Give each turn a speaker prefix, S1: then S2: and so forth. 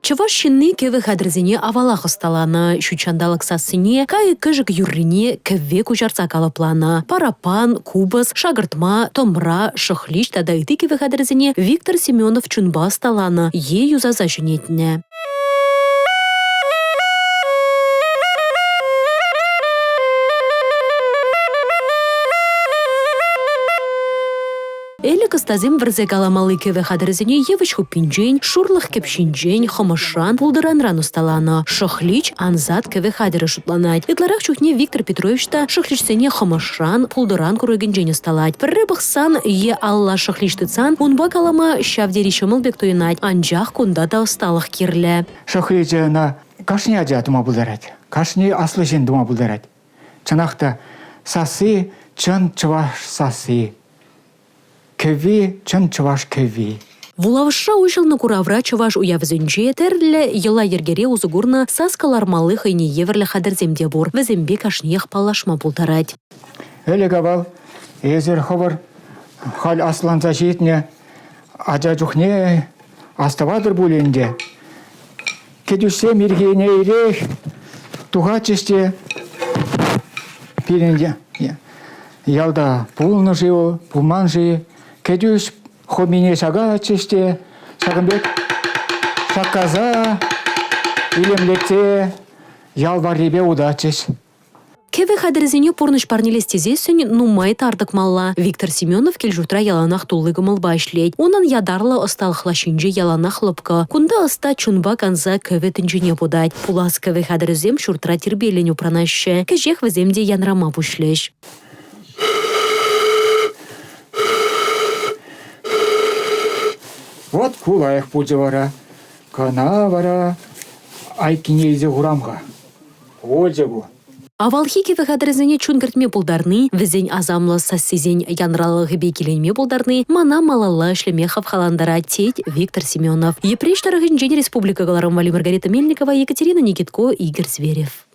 S1: Чӑваш ҫынни кӗвӗ хатӗрсене авалах ӑсталанӑ. Ҫут ҫанталӑк сассине, кайӑк-кӗшӗк юррине кӗвве куҫарса калӑпланӑ. Параппан, купӑс, шакӑртма, тӑмра, шӑхлич тата ытти кӗвӗ хатӗрӗсене Виктор Семенов чунпа ӑсталанӑ е юсаса ҫӗнетнӗ. Ӗлӗк ӑстасем вӗрсе каламалли кӗвӗ хатӗрӗсене йывӑҫ хуппинчен, шурлӑх кӗпҫинчен, хӑмӑшран, пултӑранран ӑсталанӑ. Шӑхлич ансат кӗвӗ хатӗрӗ шутланать. Ытларах чухне Виктор Петрович та шӑхличсене хӑмӑшран, пултӑран курӑкӗнчен ӑсталать. Пӗрре пӑхсан е алла шӑхлич тытсан унпа калама ҫав тери ҫӑмӑл пек туйӑнать, анчах кунта та ӑсталӑх кирлӗ.
S2: Шӑхличӗ ӑна кашни ача тума пултарать, кашни аслӑ ҫын тума пултарать. Чӑнах та, сасси чӑн чӑваш сасси. Кӗвви чӑн чӑваш кӗвви.
S1: Вулавӑшра уҫӑлнӑ куравра чӑваш уявӗсенче тӗрлӗ йӑла-йӗркере усӑ курнӑ сас кӑлармалли хӑйне евӗрлӗ хатӗрсем те пур. Вӗсемпе кашниех паллашма пултарать.
S2: Ӗлӗк-авал эсир хӑвӑр халь асланса ҫитнӗ ача чухне астӑватӑр пуль ӗнтӗ. Кӗтӳҫсем ирхине ирех тухатчӗҫ те пирӗн ялта пулнӑ-ши вӑл, пулман-ши, кӗтӳҫ хӑмине ҫакатчӗҫ те ҫакӑн пек шаккаса, илемлетсе ял варрипе утатчӗҫ.
S1: Кӗвӗ хатӗрӗсене пурнӑҫ парнелес тесессӗн нумай тар тӑкмалла. Виктор Семенов кил-ҫуртра яланах тулли кӑмӑлпа ӗҫлет. Унӑн ятарлӑ ӑсталӑх лаҫҫинче яланах лӑпкӑ. Кунта ӑста чунпа канса кӗвӗ тӗнчине путать. Пулас кӗвӗ хатӗрӗсем ҫуртра тирпейлӗн упранаҫҫӗ. Кӗҫех вӗсем те янрама пуҫлӗҫ.
S2: Вот ку лайӑх пулчӗ вара. Кӑна вара айккине илсе хурам-ха. Пулчӗ ку.
S1: Авалхи кӗвӗ хатӗрӗсене чун кӗртме пултарни, вӗсен асамлӑ сассисен янралӑхӗпе киленме пултарни мана малалла ӗҫлеме хавхалантарать, тет Виктор Семенов. Йӗпреҫ тӑрӑхӗнчен республика кӑларӑм валли Маргарита Мельникова, Екатерина Никитко, Игорь Зверев.